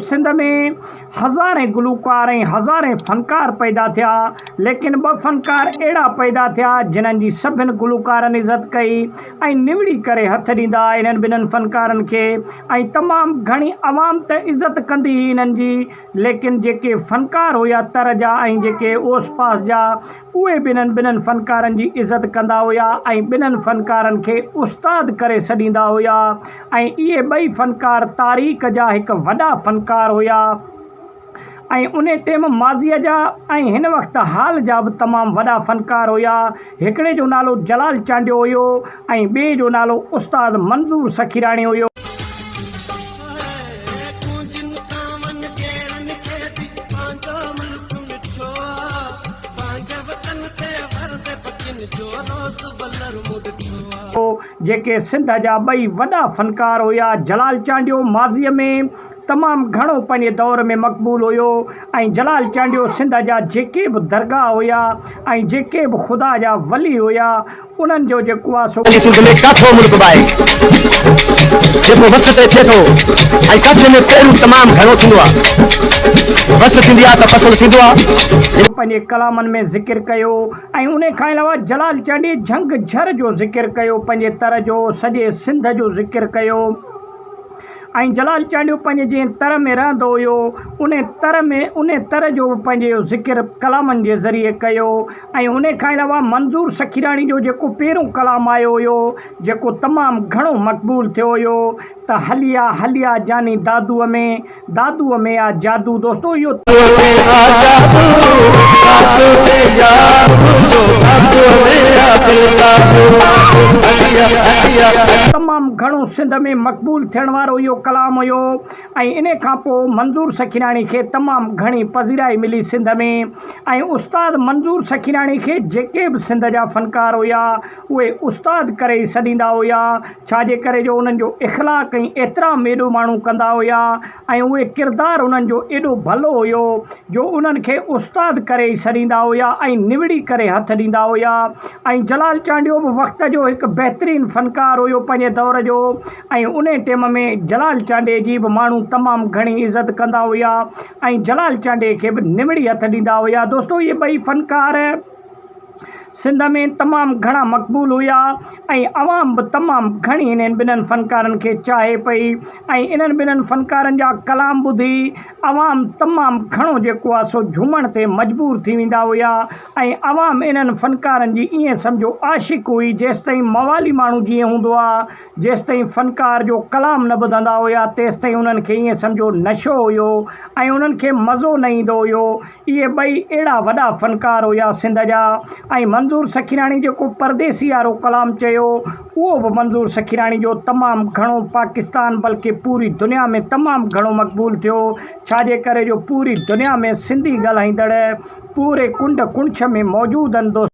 سنڌ ۾ هزارين گلوڪار ۽ هزارين فنڪار پيدا ٿيا، ليڪن ٻه فنڪار اهڙا پيدا ٿيا، جنھن جي سڀن گلوڪارن عزت ڪئي ۽ نوڙي ڪري هٿ ڏيندا انهن ٻنهن فنڪارن کي ۽ تمام گهڻي عوام ته عزت ڪندي هئي انهن جي، ليڪن جيڪي فنڪار هيا تر جا ۽ جيڪي اوس پاس جا اهي به انهن ٻنهن فنڪارن جي عزت ڪندا هيا ۽ ٻنهن فنڪارن کي استاد ڪري سڏيندا هيا ۽ اهي ٻئي فنڪار تاريخ جا هڪ وڏا فنڪار هيا ۽ انهي ٽيم ماضيء جا ۽ هن وقت حال جا به تمام وڏا فنڪار هيا. هڪڙي جو نالو جلال چانڊيو هيو ۽ ٻئي جو نالو استاد منظور سخيراڻي هيو. جيڪي سنڌ جا ٻئي وڏا فنڪار هيا. جلال چانڊيو ماضيء ۾ تمام گهڻو پنهنجي دور ۾ مقبول هيو ۽ جلال چانڊيو سنڌ جا جيڪي به درگاهه هيا ۽ جيڪي به خدا جا ولي هيا انهن جو جيڪو آ سو. سڄي سنڌ ۾ ڪاٺو ملڪ به آهي جيڪو وس تي ٿئي ٿو ۽ ڪاٺي ۾ پهريون تمام گهڻو ٿيندو آهي. وس ٿيندي آهي ته فصل ٿيندو آهي. پنهنجي ڪلامن ۾ ذڪر ڪيو ۽ انهي کان علاوه جلال چانڊيي جهنگ جهر جو ذڪر ڪيو پنهنجي تر جو سڄي سنڌ جو ذڪر ڪيو. ۽ جلال چانڊيو پنهنجي جنهن تر ۾ رهندو هيو انهي تر ۾ انهي تر جو به پنهنجي اهو ذڪر ڪلامن جي ذريعي ڪيو ۽ انهي کان علاوه منظور سخيراڻي جو جيڪو پهريون ڪلام آيو هيو جيڪو تمام گهڻو مقبول ٿيو هيو ته هليا هليا جاني دادوء ۾ دادوء ۾ آ جادو دوستو اهو. ۾ آ جادو دادو تي يار منهنجو دادو ۾ آ دل قابو هليا هليا. تمام گهڻو سنڌ ۾ مقبول ٿيڻ وارو اهو ڪلام هيو ۽ انهي کان پوء منظور سخيراڻي کي تمام گهڻي پذيرائي ملي سنڌ ۾ ۽ استاد منظور سخيراڻي کي جيڪي به سنڌ جا فنڪار هيا اهي استاد ڪري ئي سڏيندا هيا ڇا جي ڪري جو انهن جو اخلاق ۽ احترام ايڏو ماڻهو ڪندا هيا ۽ اهي ڪردار انهن جو ايڏو ڀلو هيو جو انهن کي استاد ڪري ئي سڏيندا هيا ۽ نوڙي ڪري هٿ ڏيندا هيا ۽ جلال چانڊيو به وقت جو هڪ بهترين فنڪار هيو پنهنجي دور جو ۽ انهي ٽيم ۾ جلال چانڊيي جي به ماڻهو تمام گهڻي عزت ڪندا هيا ۽ جلال چانڊيي کي به نوڙي هٿ ڏيندا هيا دوستو اهي ٻئي فنڪار سنڌ ۾ تمام گهڻا مقبول هيا ۽ عوام به تمام گهڻي انهن ٻنهن فنڪارن کي چاهي پئي ۽ انهن ٻنهن فنڪارن جا ڪلام ٻڌي عوام تمام گهڻو جيڪو آهي سو جهومڻ تي مجبور ٿي ويندا هيا ۽ عوام انهن فنڪارن جي ائين سمجهو عاشق هئي جيستائين موالي ماڻهو جيئن هوندو آهي جيستائين فنڪار جو ڪلام نه ٻڌندا هيا تيستائين انهن کي ائين سمجهو نشو هيو ۽ انهن کي مزو نه ايندو هيو اهي ٻئي اهڙا وڏا فنڪار هيا سنڌ جا ۽ منظور سخيراڻي جيڪو پرديسي وارو ڪلام چيو اهو به منظور سخيراڻي جو تمام گهڻو پاڪستان بلڪه پوري دنيا ۾ تمام گهڻو مقبول ٿيو ڇا جي ڪري جو پوري دنيا ۾ سنڌي ڳالهائيندڙ پوري ڪنڊ ڪڙڇ ۾ موجود آهن دوستو.